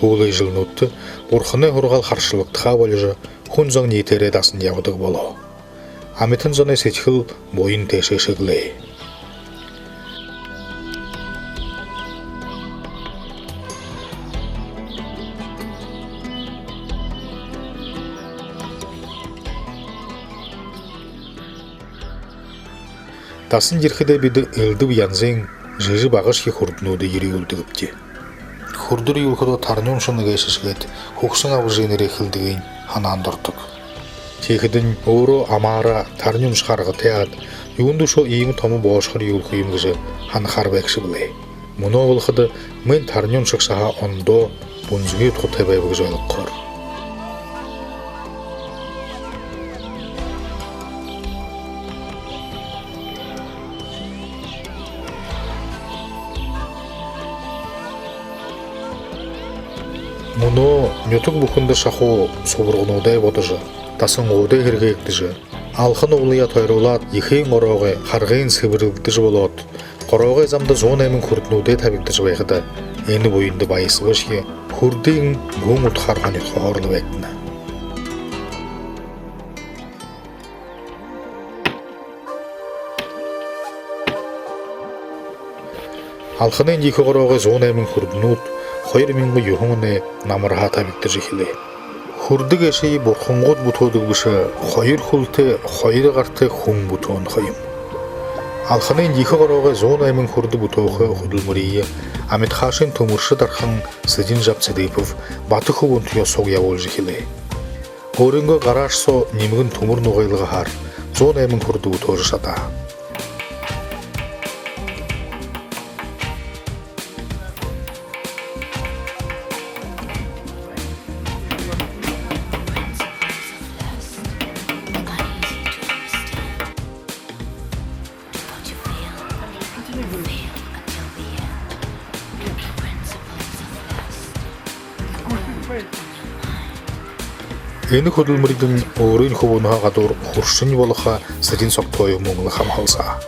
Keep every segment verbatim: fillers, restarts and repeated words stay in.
Һүүлэй жэлнүүдтэ бурханай һургаал харшалагдахаа болижо, хүн зон ниитээрээ дасан ябадаг болоо. Амитан зоной сэдьхэл буян тээшээ шэглээ. Дасан ерэхэдээ бидэ элдэб янзын жэжэ багашье хүрдэнүүдые ерьюулдэгбди. Хүрдэ ерьюулхэдөө тарни уншана гээшэш гээд хүгшэн абжаанарай хэлэдэгынь һанаанда ородог. Тиихэдэнь өөрөө амаараа тарни уншахаа аргатай аад, юундэ үшөө иимэ томо боошхор ерьюулхэ юм гэжэ һанахаар байгша бэлэй. Мүнөө болоходо мэн тарни уншагшаһаа ондоо, бүнзэгы удхатай байба гэжэ ойлгохоор. Мүнөө нютаг бүхэндэ шахуу субаргануудай бодожо, дасангуудай һэргээгдэжэ, алханай уулые тойруулаад, ехын ороогой харгын сэбэрлэгдэжэ болоод, гороогой замда зуун найман хүрдэнүүдэй табигдажа байхада, энэ буянда баясабашье хүрдын гүн удхаар һонирхохоор лэ байтна. Алханын ехэ гороогой зуун найман хүрдэнүүд хоёр мянга юһэн оной намарһаа табигдажа эхилээ. Хүрдэ гээшые бурхангууд бүтээдэг бэшэ, хоёр хүлтэй, хоёр гартай хүн бүтээнэ ха юм. Алханын ехэ гороогой зуун найман хүрдэ бүтээхэ хүдэлмэриие Амитхашын түмэршэ дархан Сэдэн-Жаб Цыдыпов Бата хүбүүнтэеэ суг ябуулжа эхилээ. Өөрынгөө гарааш соо нимгэн түмэр нугайлагаһаар зуун найман хүрдэ бүтээжэ шадаа. Энэ хүдэлмэридэнь өөрын хүбүүнһөө гадуур хүршэнь болохо Сэдэн Согтоев мүн лэ хамһалсаа.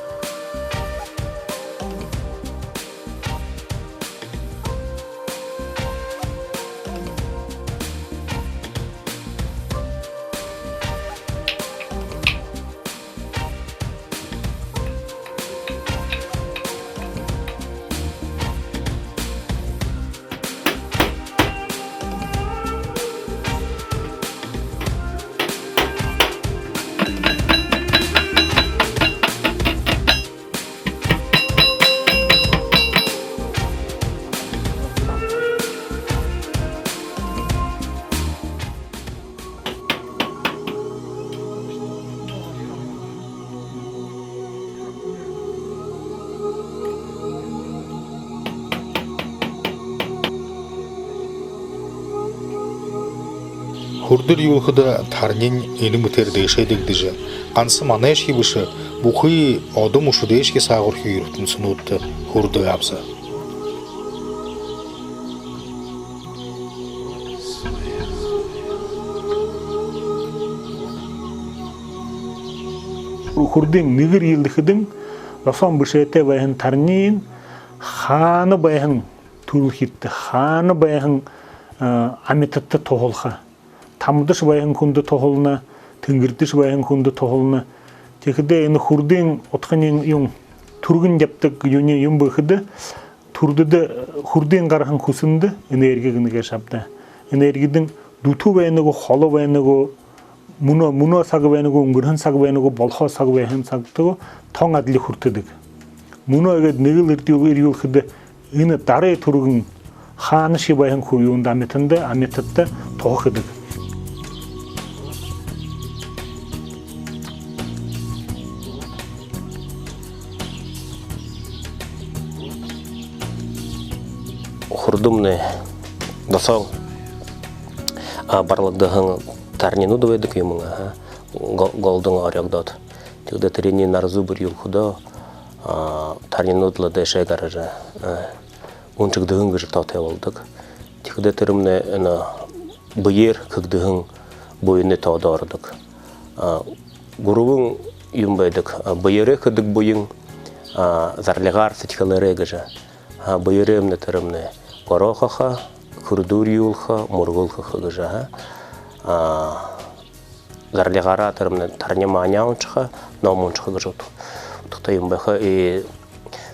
Хүрдэ ерьюулхэдэ тарниин энэ мэтээр дээшээ дэгдэжэ, ганса манайшье бэшэ, бүхы одо мүшэдэйшье саагуурхи юртэмсэнүүдтэ хүрдэг аабза. Хүрдын нэгэ эрьелдэхэдэнь, досоонь бэшээтэй байһан тарниин хаана байһан түрэлхидтэ, хаана байһан, а, амитадта туһалха. Тамадашье байһан хүндэ туһална, тэнгэридашье байһан хүндэ туһална. Тиихэдээ энэ хүрдын удханиинь юун, түргэн ябадаг юуниинь юун бэ гэхэдэ, түрдэдэ хүрдын гараһан хүсэндэ энерги гэнэ гээшэ ааб даа. Энергидэнь дүтэ байна гү, холо байна гү, мүнөө, мүнөө саг байна гү, үнгэрһэн саг байна гү, болохоо саг байһан сагта гү, тон адли хүртэдэг. Мүнөө иигээд нэгэл эрьюул-, эрьюулхэдэ энэ дары түргэн хаанашье байһан хүн юундэ, амитанда, амитадта туһа хэдэг. Хүрдэмнай досоонь, а, барлагдаһан тарнинууд байдаг юм, аха. Гол-, голдон орёогдоод. Тиигээд тэрэниие нарзуу бэрьюулхэдөө, а, тарнинууд лэ дээшээ гаража, а, үншэгдэһэн гэжэ тоотой болодог. Тиихэдэ тэрэмнай энэ бэеэр хэгдэһэн буянай тоодо ородог. А, гурбан юм байдаг. А, бэеэрээ хэдэг буян, а, зарлигаар, сэдьхэлээрээ гэжэ. А, бэеэрэймнай тэрэмнай гороо хаха, Хүрдүүр юулха, мүргүүлхэ гэжэ, аха. А, зарлигаараа тэрэмнай тарни маани уншаха, ном уншаха гэжэ удха-, удхатай юм байха. И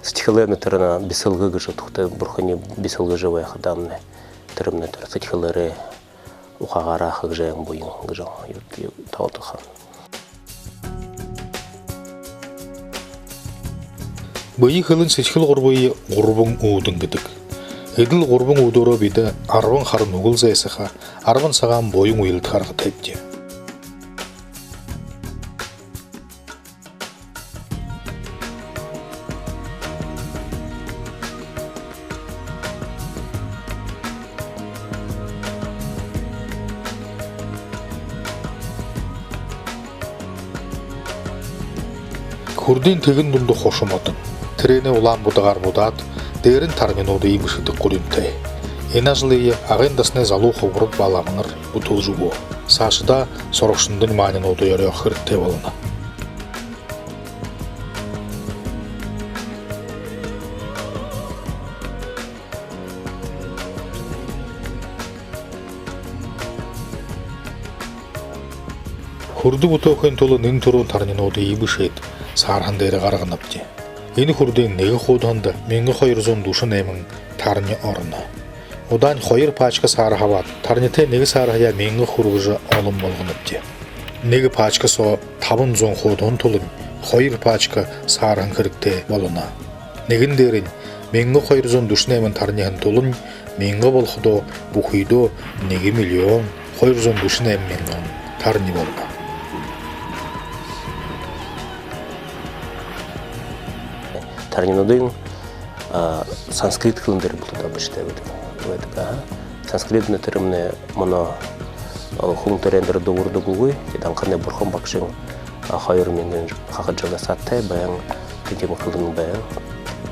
сэдьхэлээ тэрэнэй бисэлгэ гэжэ удхатай, бурханай бисэлгэ гэжэ байха даамнай. Тэрэмнай тэрэ сэдьхэлээрээ, ухаагаараа хэжэ байһан буян гэжэ ю-, ю-, тоолдохо. Бэе, хэлэн, сэдьхэл гурбые гурбан үүдэн гэдэг. Эдэл гурбан үүдээрээ бидэ арбан хара нүгэл зайсаха, арбан сагаан буян үйлэдэхэ аргатайбди. Хүрдын тэгэн дунда хуша модон. Тэрээнээ улаан будагаар будаад, дээрэнь тарнинуудые бэшэдэг гуринтай. Энэ ажалые Агын дасанай залуу хубарад ба ламанар бүтүүлжэ үгөө. Саашадаа сурагшандань маанинуудые орёохо хэрэгтэй болоно. Хүрдэ бүтээхын тула нэн түрүүн тарнинуудые бэшээд, саарһан дээрэ гарганабди. Энэ хүрдын нэгэ хуудаһанда мянга хоёр зуун дүшэн найман тарни ороно. Удаань хоёр пачка саарһа абаад, тарнитай нэгэ саарһаяа мянга хүргэжэ олон болгонобди. Нэгэ пачка соо табан зуун хуудаһан тулань хоёр пачка саарһан хэрэгтэй болоно. Нэгэн дээрэнь мянга хоёр зуун дүшэн найман тарниһан тулань мянга болоходоо, бүхыдөө нэгэ миллион хоёр зуун дүшэн найман мянган тарни болоно. Тарнинуудынь, а, санскрит хэлэн дээрэ булта бэшээтэй байдаг, байдаг, аха. Санскритнай тэрэмнай мүнөө, а, хүн тэрээн дээрэ дүүрдэггүй. Тэдэ анханай бурхан багшын, а, хоёр мянган хахад жэлэй саада байһан тиимэ хэлэн байһан.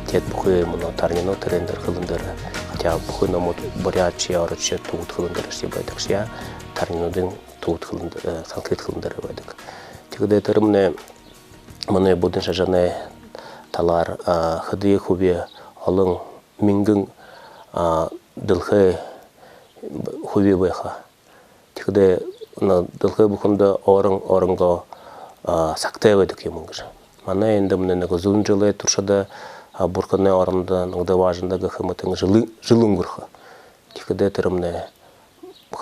Тиигээд бүхы мүнөө тарнинууд тэрээн дээрэ хэлэн дээрэ, хотя бүхы номууд буряадшье, ородшье, түбэд хэлэн дээрэ шье байдагшье, тарнинуудынь түбэд хэлэн, э, санскрит хэлэн дээрэ байдаг. Тиихэдээ тэрэмнай манай буддын шажанай талаар, а, хэды хуби, олон мянган, а, дэлхэй хуби байха. Тиихэдээ, ну, дэлхэй бүхэндэ орон, оронгоо, а, сагтай байдаг юм гэжэ. Манай эндэмнай нэгэ зуун жэлэй туршада, а, бурханай орондо, нэгэ дээбээ ажанда гэхэ мэтын жэл, жэл үнгэрхэ. Тиихэдээ тэрэмнай,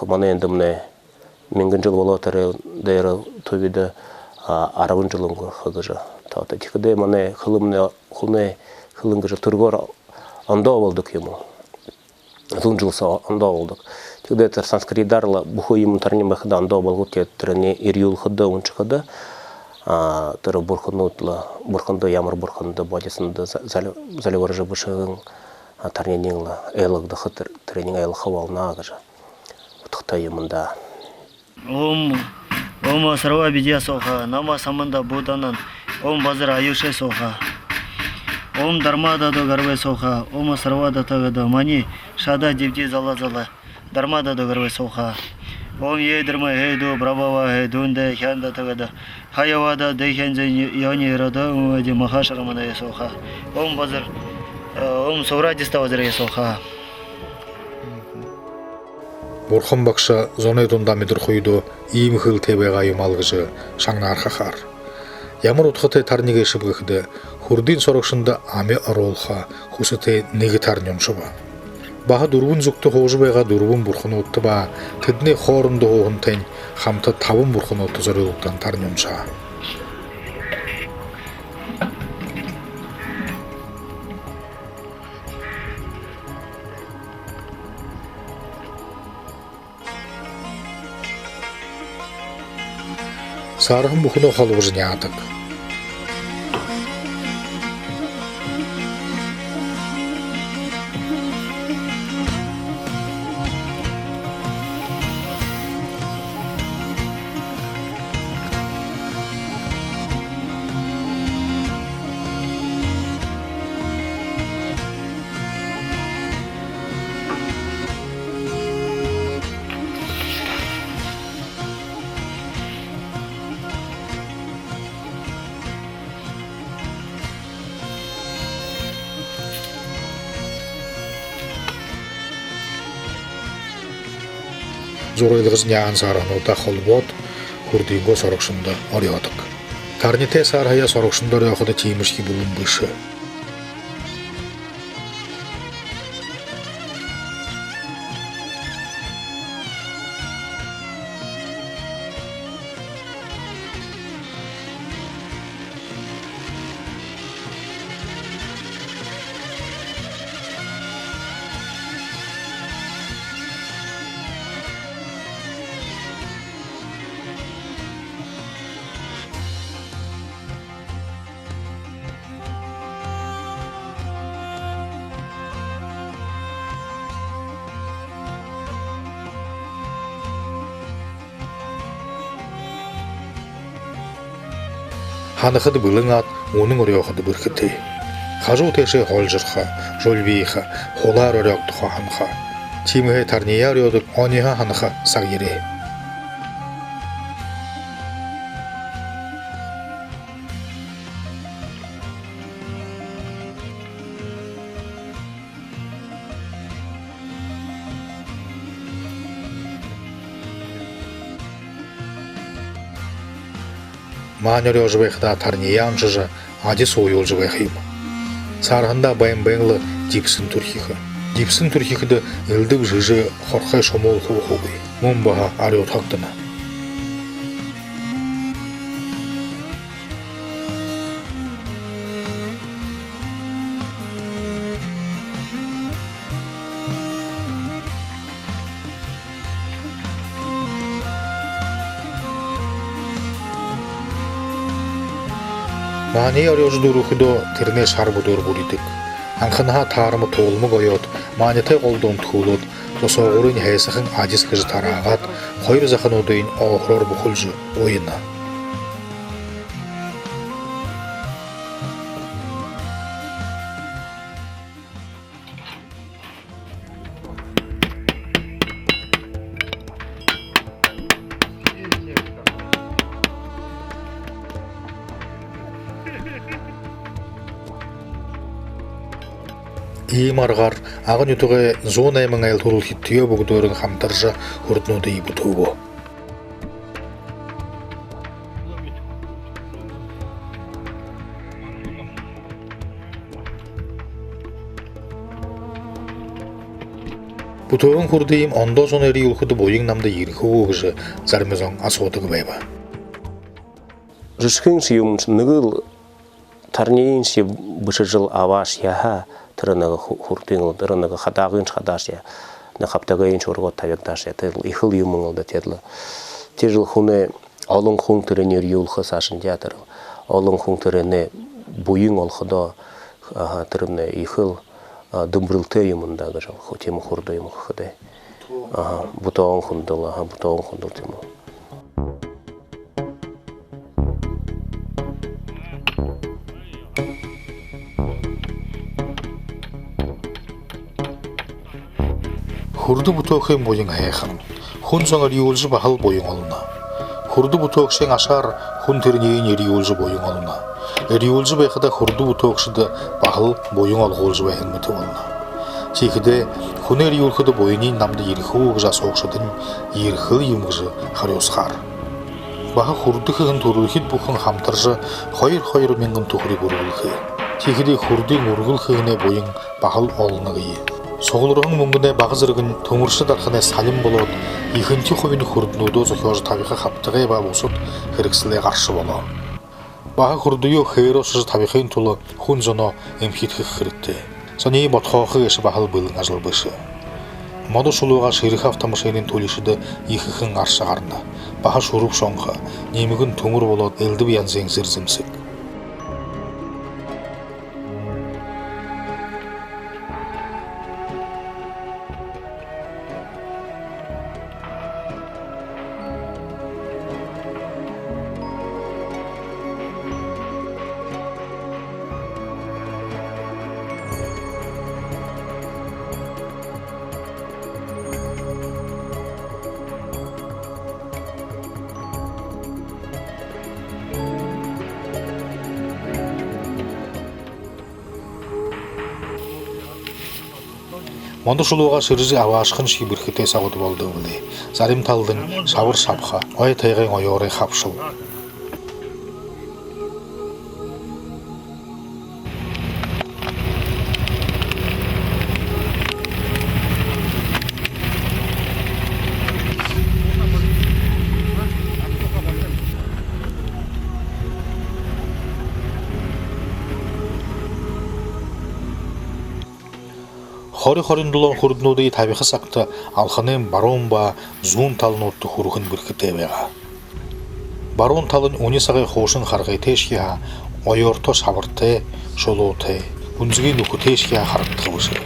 манай эндэмнай мянган жэл болоо, тэрэ дээрэ түбидэ, а, арбан жэл үнгэрхэ гэжэ тоотой. Тиихэдээ манай хэлэмнай, хүнэй хэлэн гэжэ түргөөр ондоо болодог юм. Зуун жэл соо ондоо болодог. Тиихэдээ тэрэ санскритаар лэ бүхы юумэн тарни байхада ондоо болгоод, тиигээд тэрэниие эрьюулхэдэ, уншахада, а, тэрэ бурханууд лэ, бурханда, ямар бурханда, бодисанда за-, зали-, зальбаржа бэшэһэн, а, тарниниинь лэ ойлгогдохо, тэрэ-, тэрэниинь ойлгохо болоно гэжэ удхатай юм даа. Ом, ом Сарва Видья Сваха, Намо Саманда Буддананда, ом Базар Аюше Сваха, ом Дарма Дадо Гарве Сваха, ом Сарва Дата Гада Мани Шада Дивди Зала Зала, Дарма Дадо Гарве Сваха, ом Е Дарма Хе Ду Брабава Хе Дунде Хянда Тагада Хаява Дадо Хянзе Йони Рода Умади Маха Шраманае Сваха, ом Базар, э, ом Суврадиста Базарае Сваха. Бурхан багша зоной дундаа мэдэрхүйдөө иимэ хэлэтэй байгаа юм аал гэжэ шагнаархахаар. Ямар удхатай тарни гээшэб гэхэдэ, хүрдын сурагшанда ами оруулха хүсэтэй нэгэ тарни уншаба. Баһа дүрбэн зүгтэ һуужа байгаа дүрбэн бурхануудта ба тэдэнэй хоорондо һууһантайнь хамта табан бурхануудта зорюулагдаһан тарни уншаа. Саарһан бүхэнөө холбожо няадаг. зурайлгажа няаһан саарһануудаа холбоод, хүрдынгөө сорогшондо орёодог. Тарнитай саарһаяа сорогшондо орёоходо тиимэшье бэлэн бэшэ. Һанахада бэлэн аад, үнэн орёоходо бэрхэтэй. Хажуу тээшээ холжорхо, жульбииха, хулаар орёогдохо һанаха. Тиимэһээ тарнияа орёодог оньһо һанаха саг ерээ. Маани орёожо байхадаа тарнияа уншажа, адис ууюулжа байха юм. Саарһандаа байн байн лэ дибсэн түрхихэ. Дибсэн түрхихэдэ элдэб жэжэ хорхой шумуул хубахагүй. Мүн баһа арюудхагдана. Маани орёожо дүүрэхэдөө, тэрэнээ шара бүдөөр бүридэг. Анханһаа таарма туулмаг оёод, маанитай голдо унтахуулаад, зосоогуурынь һайсахан адис хэжэ тараагаад, хоёр захануудыень оохороор бүхэлжэ уяна. Иимэ аргаар Ага нютагай зуун найман айл түрэлхидтэеэ бүгэдөөрөө хамтаржа, хүрдэнүүдые бүтээбэ. Бүтээһэн хүрдыем ондоо зон эрьюулхэдэ, буян намда ерэхэ гү гэжэ зарим зон асуудаг байба. Жэшэхэншье юумэн, нэгэл тарнииншье бэшэжэл абаашье һаа, тэрэ нэгэ ху-, хүрдыень лэ, тэрэ нэгэ хадаагыншье хадаашье, нэгэ хабтагайншье ургоод табигдаашье, тэрэл ехэл юумэн лэ даа, тэрэл. Тиижэл хүнэй, олон хүн тэрэниие эрьюулхэ саашань даа, тэрэл. Олон хүн тэрэнэй буян олоходоо, аха, тэрэмнай ехэл, а, дэмбэрэлтэй юумэн даа гэжэл, ху-, тиимэ хүрдэ юумэн хэхэдээ. Аха, бүтөөн хүндэл, аха, бүтөөн хүндэл тиимэ. Хүрдэ бүтээхын буян һайхан. Хүн зон эрьюулжэ, баһал буян олоно. Хүрдэ бүтээгшын ашаар хүн тэрэниие эрьюулжэ, буян олоно. Эрьюулжэ байхада хүрдэ бүтээгшэдэ баһал буян олгуулжа байһан мэтэ болоно. Тиихэдээ хүнэй эрьюулхэдэ буяниинь намда ерэхэ гү гэжэ асуугшадынь, ерэхэл юм гэжэ харюусахаар. Баһа хүрдэ хэһэн түрэлхид бүхэн хамтаржа, хоёр-хоёр мянган түхэриг үргэлхээ. Тиихэдээ хүрдын үргэл хэһэнэй буян баһал олоно гээ. Сугларһан мүнгэнэй бага зэргэнь түмэршэ дарханай салин болоод, ехэнхи хубинь хүрдэнүүдээ зохёожо табиха хабтагай ба бусад хэрэгсэлэй гарша болоо. Баһа хүрдэеэ хээрэ ошожо табихын тула хүн зоноо эмхидхэхэ хэрэгтэй. Зониие бодхоохо гээшэ баһал бэлэн ажал бэшэ. Модо шулуугаа шэрэхэ автомашинын түлишэдэ ехэхэн арша гарана. Баһа шүрүүб шонхо, нимгэн түмэр болоод, элдэб янзын зэрзэмсэг. Мондо шулуугаа шэрэжэ абаашаханшье бэрхэтэй соогууд болодог бэлэй. Зарим талдань шабар шабаха, ой тайгын оёорой хабшал. Хори хорин долоон хүрдэнүүдые табиха сагта Алханын баруун ба зүүн талануудта хүрэхэнь бэрхэтэй байгаа. Баруун талань үни сагай хуушан харгытайшье һаа, оёорто шабартай, шулуутай, гүнзэгы нүхэтэйшье һаа харагдаха бэшэ.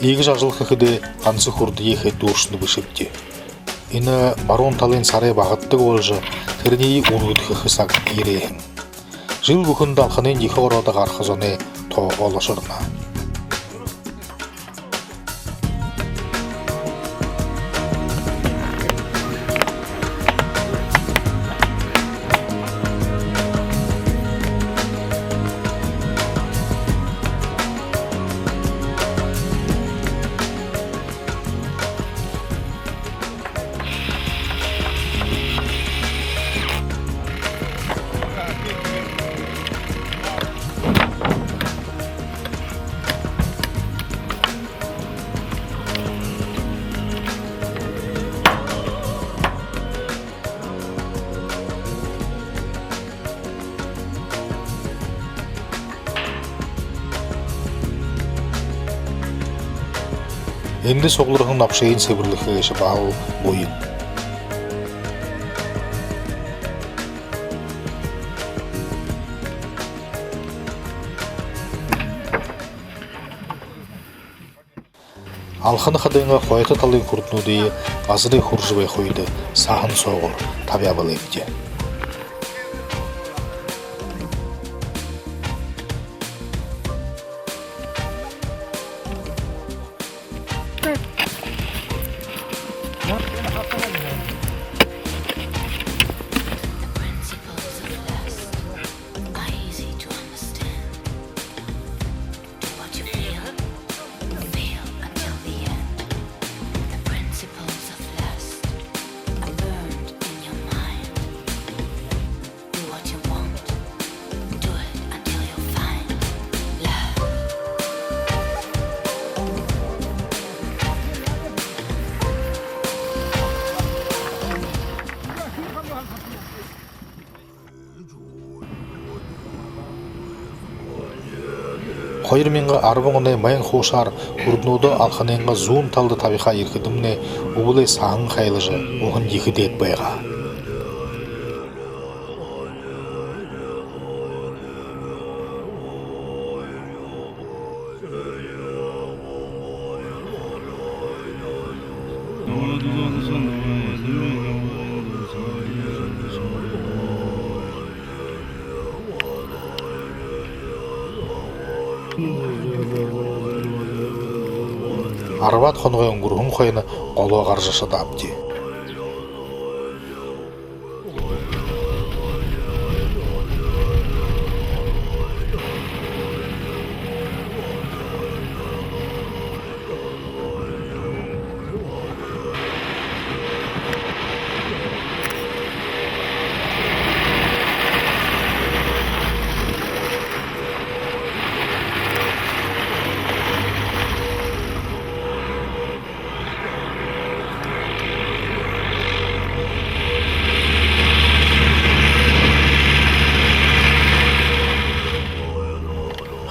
Иигэжэ ажал хэхэдээ ганса хүрдэеэ хээд дүүршэнэ бэшэбди. Энэ баруун талын сарай багададаг боложо, тэрэниие үргэдхэхэ саг ерээ һэн. Жэл бүхэндэ Алханын ехэ ороодо гараха зоной тоо олошорно. Эндэ сугларһан нобшые сэбэрлэхэ гээшэ баһал буян. Алхана хадын хойто талын хүрдэнүүдые газарай хүржэ байха үедэ саһан соогуур табяа бэлэйбди. Do what you feel, feel until the end. The principles of lust are burned in your mind. Do what you want, do it until you find love. Хоёр мянга арбан оной майн хуушаар хүрдэнүүдээ Алханайнгаа зүүн талада табихаа ерэхэдэмнай үбэлэй саһан хайлажа, уһан ехэ дээдэ байгаа. арбаад хоногой үнгэрһэн хойно голоо гаража шадаабди.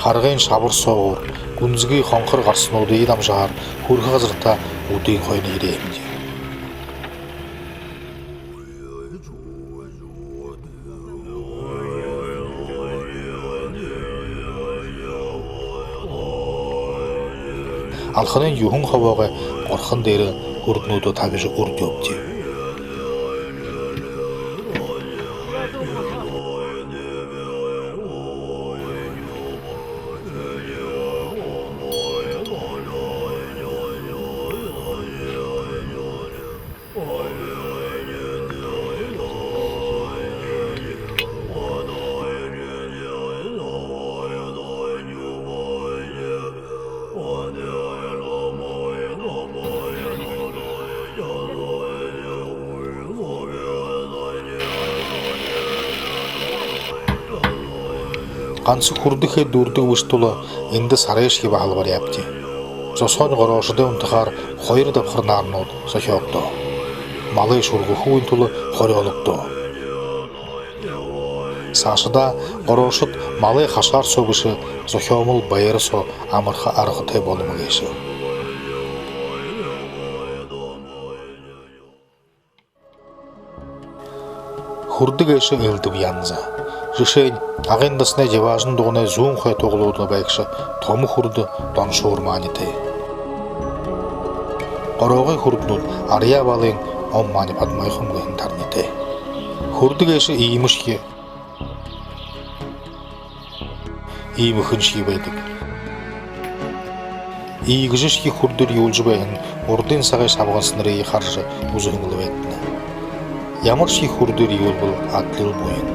Харгын шабар соогуур, гүнзэгы хонхор гарсануудые дамжаһаар хүрэхэ газартаа үдын хойно ерээ һэмди. Алханын юһэн хобоогой горхон дээрэ хүрдэнүүдээ табижа үрдёобди. Ганса хүрдэ хээд дүүрдэг бэшэ тула эндэ сарайшье баһал баряабди. Зосоонь гороошодой унтахаар хоёр дабхар нааранууд зохёогдоо. Малай шүргэхэгүйн тула хорёологдоо. Саашадаа гороошод малай хашаар соо бэшэ, зохёомол байра соо амарха аргатай болоно гээшэ. Хүрдэ гээшэ элдэб янза. Жэшээнь, Агын дасанай Диваажан дуганай зүүн хойто углууда байгша томо хүрдэ Доншуур маанитай. Гороогой хүрдэнүүд Арьяа Баалын Ом Маани Падмаяхум гэһэн тарнитай. Хүрдэ гээшэ иимэшье, иимэхэньшье байдаг. Иигэжэшье хүрдэ эрьюулжэ байһан урдын сагай шабгансанарые хаража үзэһэн лэ байтна. Ямаршье хүрдэ эрьюулбэл, адлил буян.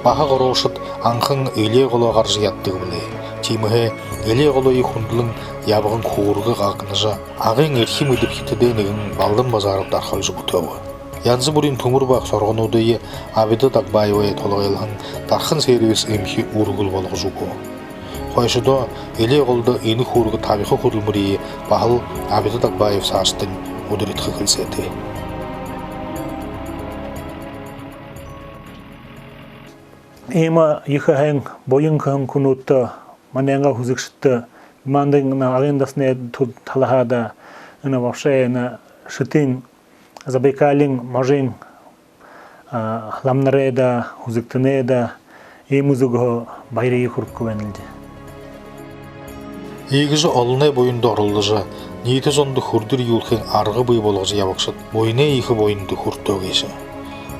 Баһа гороошод анхан элеэ голоо гаража ядадаг бэлэй. Тиимэһээ элеэ голые хүндэлэн ябаган хүүргэ гагнажа, Агын эрхим эдэбхитэдэй нэгэн Балдан Базаров дархалжа бүтээбэ. Янза бүриин түмэр бага соргонуудые Абида Дагбаевай толгойлһон Дархан сервис эмхи үргэл болгожо үгөө. Хойшодоо элеэ голдо энэ хүүргэ табиха хүдэлмэриие баһал Абида Дагбаев саашадань ударидха хэлсээтэй. Иимэ ехэ һайн буян хэһэн хүнүүдтэ, манай һүзэгшэдтэ, манай энэ Агын дасанай ту-, талаһаа даа, энэ вообще энэ Шэтын, Забайкалиин можын, а, ламанарай даа, һүзэгтэнэй даа, иимэ үзэгһөө баярые хүргэхэ байнал даа. Иигэжэ олоной буяндаа оролдожо, ниитэ зондо хүрдэ эрьюулхын арга бии болгожо ябагшад буянай ехэ буянда хүртөө гээшэ.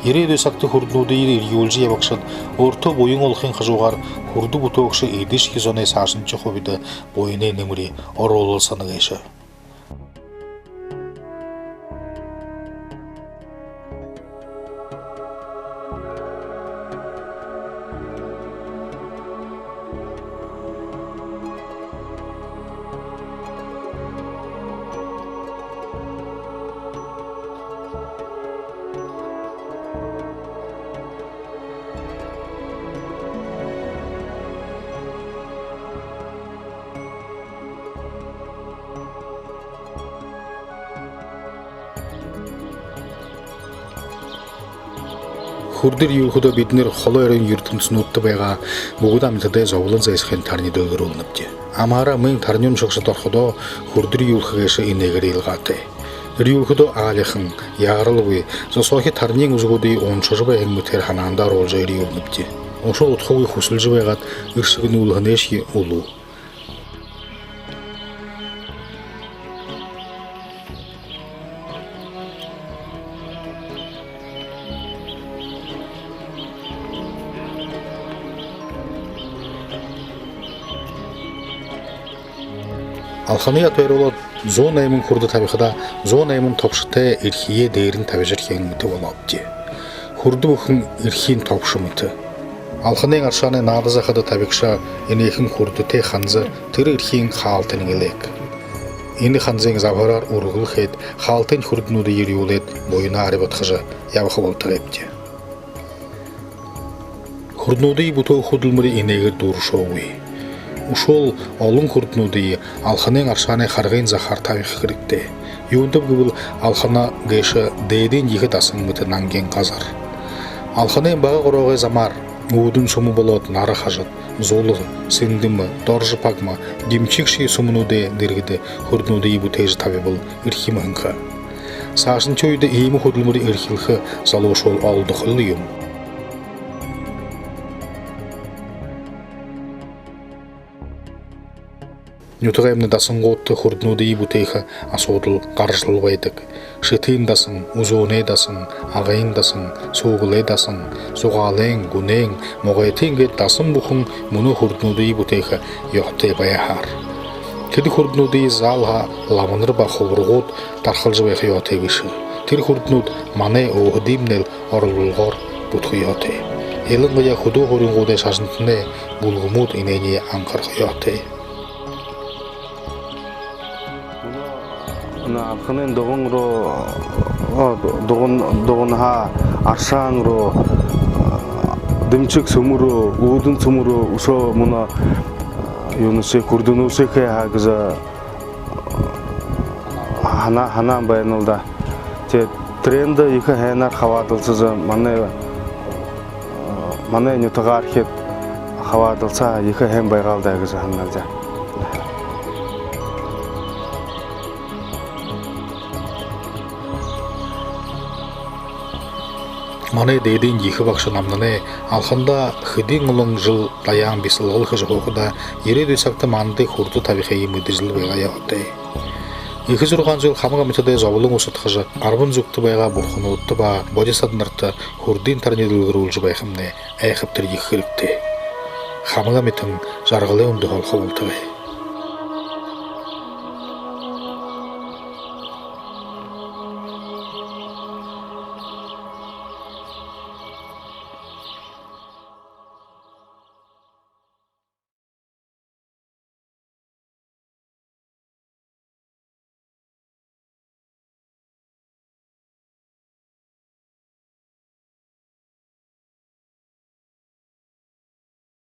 Ерээдүй сагта хүрдэнүүдые эрьюулжэ ябагшад өөртөө буян олохын хажуугаар хүрдэ бүтээгшэ эдэшье зоной саашанхи хубида буянай нэмэри оруулсана гээшэ. Хүрдэ эрьюулхэдөө бидэнэр холо ойрын юртэмсэнүүдтэ байгаа бүгэдэ амитадай зоболон зайсахын тарнидаа элирүүлнэбди. Амаараа мүн тарниин шогшодо ороходоо хүрдэ эрьюулхэ гээшэ энээгээр илгаатай. Эрьюулхэдөө аалихан, яаралгүй, зосоохи тарниин үзэгүүдые уншажа байһан мэтээр һанаандаа оруулжа эрьюулнэбди. Ушар удхагүй хүсэлжэ байгаад эршэгэнүүлһэнэйшье үлүү. Алханая тойруулаад зуун найман хүрдэ табихадаа, зуун найман тобшотой эрхиеэ дээрэнь табижархиһан мэтэ болообди. Хүрдэ бүхэн эрхиин тобшо мэтэ. Алханайн аршаанай наада захада табигша энээхэн хүрдэтэй ханза тэрэ эрхиин хаалтань гэлээг. Энэ ханзын забһараар үргэл хээд, хаалтайнь хүрдэнүүдые ерьюулээд, буянаа арьбадхажа ябаха болтогойбди. Хүрдэнүүдые бүтээхэ хүдэлмэри энээгээр дүүрэшөөгүй. Үшөөл олон хүрдэнүүдые алханайн аршаанай харгын захаар табиха хэрэгтэй. Юундэб гэбэл, алхана гээшэ дээдын ехэ дасан мэтэ нангин газар. Алханайн бага гороогой замаар үүдэн сүмэ болоод, Нара-Хажад, Зулга, Сэндэмэ, Доржо-Пагма, Дэмчигшье сүмэнүүдэй дэргэдэ хүрдэнүүдые бүтээжэ табибал эрхим һэн ха. Саашанхи үедэ иимэ хүдэлмэри эрхилхэ залуушуул олдохол юм. Нютагаймнай дасангуудта хүрдэнүүдые бүтээхэ асуудал гаражал байдаг. Шэтын дасан, Үзөөнэй дасан, Агын дасан, Сүүгэлэй дасан, Зугаалайн, Гүнэйн, Могойтын гээд дасан бүхэн мүнөө хүрдэнүүдые бүтээхэ ёһотой байһаар. Тэдэ хүрдэнүүдые заал һаа ламанар ба хубарагууд дархалжа байха ёһотой бэшэ. Тэрэ хүрдэнүүд манай өөһэдыемнай оролдолгоор бүтэхэ ёһотой. Илангаяа хүдөө һууринуудай шажантанай бүлгэмүүд энээниие анхарха ёһотой. Мүнөө алханайн дуган руу, о, дуган, дуганһаа аршаан руу, Дэмчиг сүмэ руу, Үүдэн сүмэ руу үшөө мүнөө юуншье, хүрдэнүүдшье хээ һаа гэжэ һана-, һанаан байнал даа. Тээ, тэрэндэ ехэ һайнаар хабаадалсажа, манай, манай нютагаархид хабаадалсаа һаа, ехэ һайн байгаал даа гэжэ һананаб даа. Манай дээдын ехэ багша Намнанай алханда хэдэн олон жэл даяан бисалгал хэжэ һуухадаа, ерээдүй сагта манда хүрдэ табихые мэдэжэл байгаа ёһотой. Ехэ зургаан зүйл хамаг амитадай зоболон усадхажа, арбан зүгтэ байгаа бурхануудта ба бодисаднарта хүрдын тарни дэлгэрүүлжэ байхамнай айхабтар ехэ хэрэгтэй. Хамаг амитан жаргалай үндэһэ олохо болтогой.